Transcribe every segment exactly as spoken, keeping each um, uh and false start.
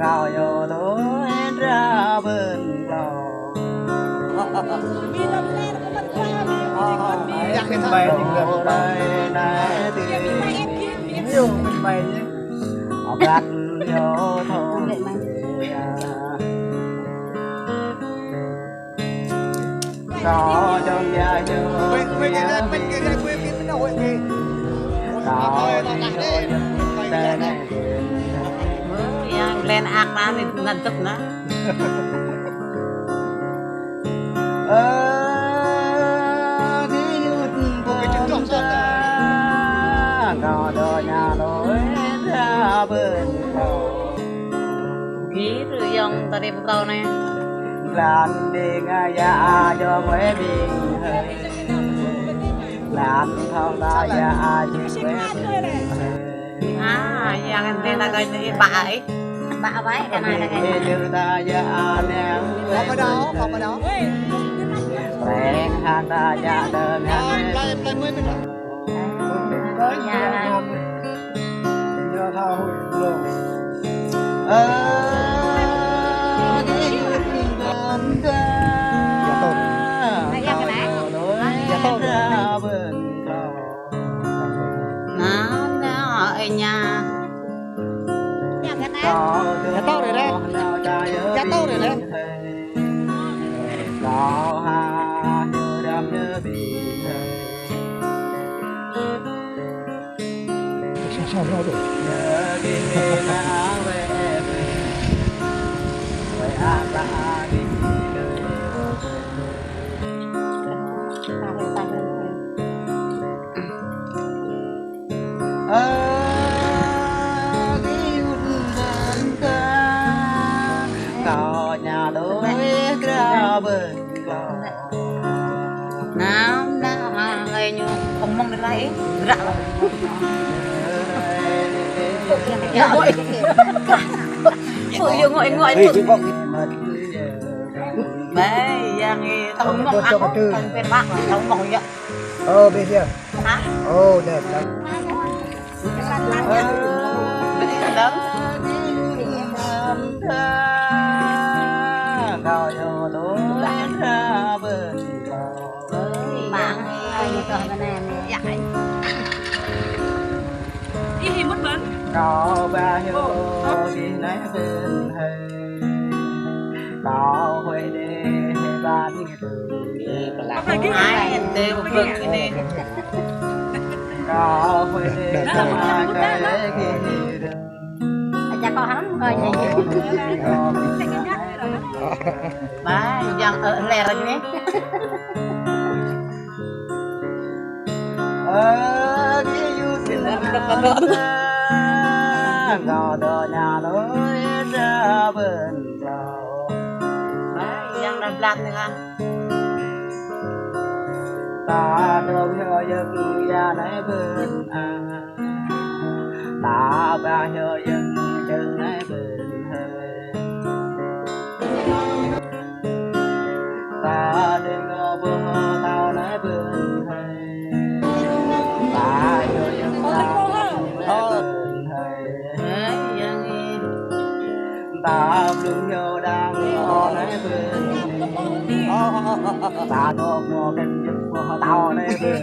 Kâo yơh tui dra bơ̆n klâo. Ơ, ơ, ơ. Ơ, ơ, ơ. Ơ, ơ, ơ. Ơ, ơ, ơ. Ơ, ơ, ơ. Ơ, ơ, ơ. Yang lên ác ma anai ngăn tŭk anai. Ơ, gih yut bơnta, kâo dŏ ña lơi dra bơ̆n klâo. Gih tui yŏng tơlơi pơkâo anai. Lăm đing ya yŏng wai ƀing hơi. Lăm thŏng ta ya jing wai ƀing hơi. A, yang anai ta kơi tơ ih bă ih. Bă wai kơ anai ta kơi. Ih, jing ta ya anai. Pơpă đao, pơpă đao. Reng hăng ta ya tơ ngă. Plei, plei mơi mơi. Năm na ơi nhà. Jatuh rồi đấy. Jatuh rồi đấy. Ơ, gih yut bơnta, kâo ña lơi dra bơ̆n klâo. Năm na hơi ñu kơmong đi lai, grak lah. Ơ, ơ, ơ. Ơ, yơh ngŏ, ngŏ. Ê, ê, ê. Bai, yang ih, tơmong, tơmong, tơmong, tơmong, yơh. Ơ, ƀiă yơh. Hả? Ơ, đẹp lắm. Ih, mŭt bơ̆n. Kâo ba hyu, ih nai bơ̆n hơi. Kâo huai đe ban. Ai, tê bơ̆n kơ anai. Aja kâo hăng kâo ñai. Ba, yang, ơ, lĕ ră anai. Ơ, gih yut bơnta, kâo dŏ ña lơi dra bơ̆n klâo. Ba, yang đa blan anai hăng. Ta dŏ hyu yơh ya nai bơ̆n a. Ta ba hyu yơh jơ̆ng nai bơ̆n hơi. Ta ding ngŏ bơh tao nai bơ̆n hơi. Ta hyu yơh ta nai bơ̆n hơi. Hơi, yang ih. Ta blung hyu đang o nai bơ̆n. Ta dŏ mơ̆ kơ ñu mơ̆ tao anai ƀơi.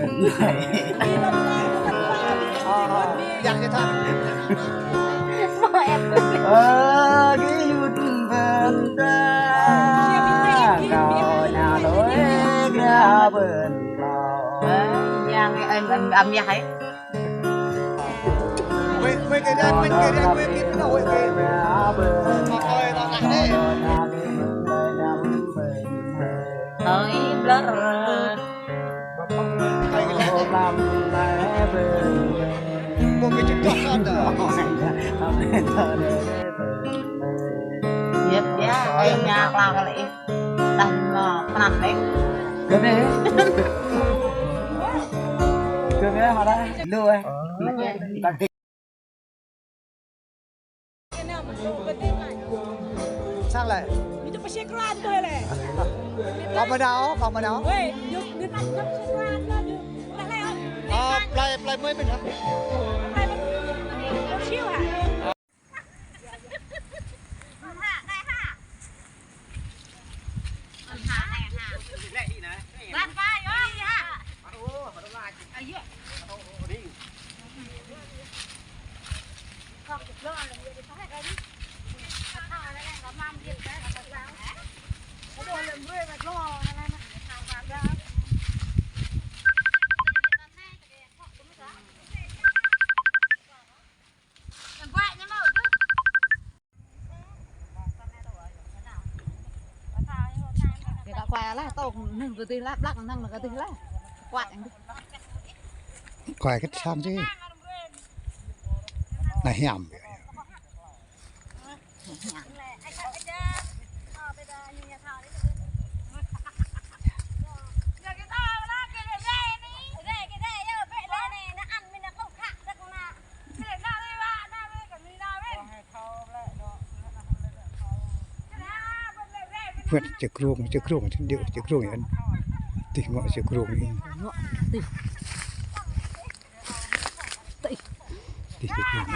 Yang ñu thâo. Ơ, kơ yut ƀơi ta. Kâo ñu lơi kơ ƀơi ta. Yang, em, em, em, ya, hai. Quay, quay cái đây, quay cái đây, quay cái đó, quay cái. Mà coi nó nặng đấy. Hơi blur. Quay cái này. Một cái chụp chụp con đó. Yep, ya, quay nhà qua cái này. Dah, pernah, eh. Gini. Gini, mana? Lu, eh. Sang lại. Phòng ở đâu? Phòng ở đâu? À, play, play mới mình hả? Kơ quay lah, tŏk nưng kơ tih lah, blăk nưng kơ tih lah. Quay. Quay kơ sang chứ. Anai hiam. Wet, čơkrông, čơkrông, điêu čơkrông anŭn. Tih ngŏ čơkrông anŭn. Ngŏ tih. Tih. Tih čơkrông.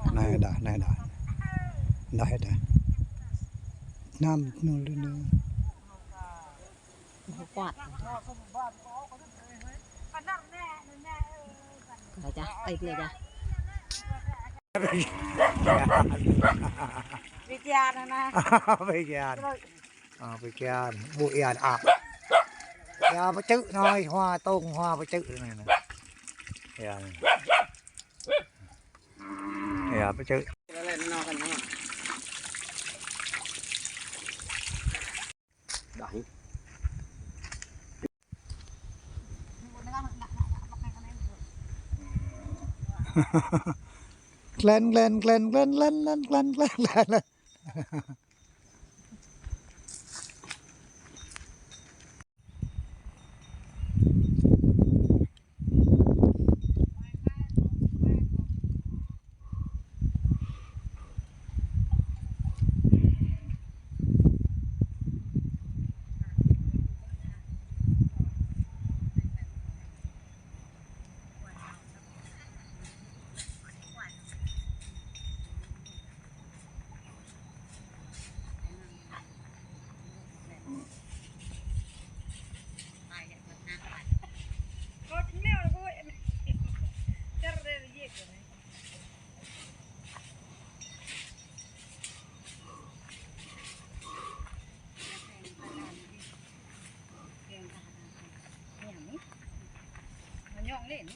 Anai dah, anai dah. Anai dah. Năm nô lư nô. Kuat. Kơ čah, ai kơ čah. Ƀiă kian anai. Ƀiă kian. Ơ, ƀiă kian. Ƀu ian ăp. Ya, pơčư̆ anai, hoa tông, hoa pơčư̆ anai. Ya. Ya, pơčư̆. Klen, klen, klen. Nó nhọn lên.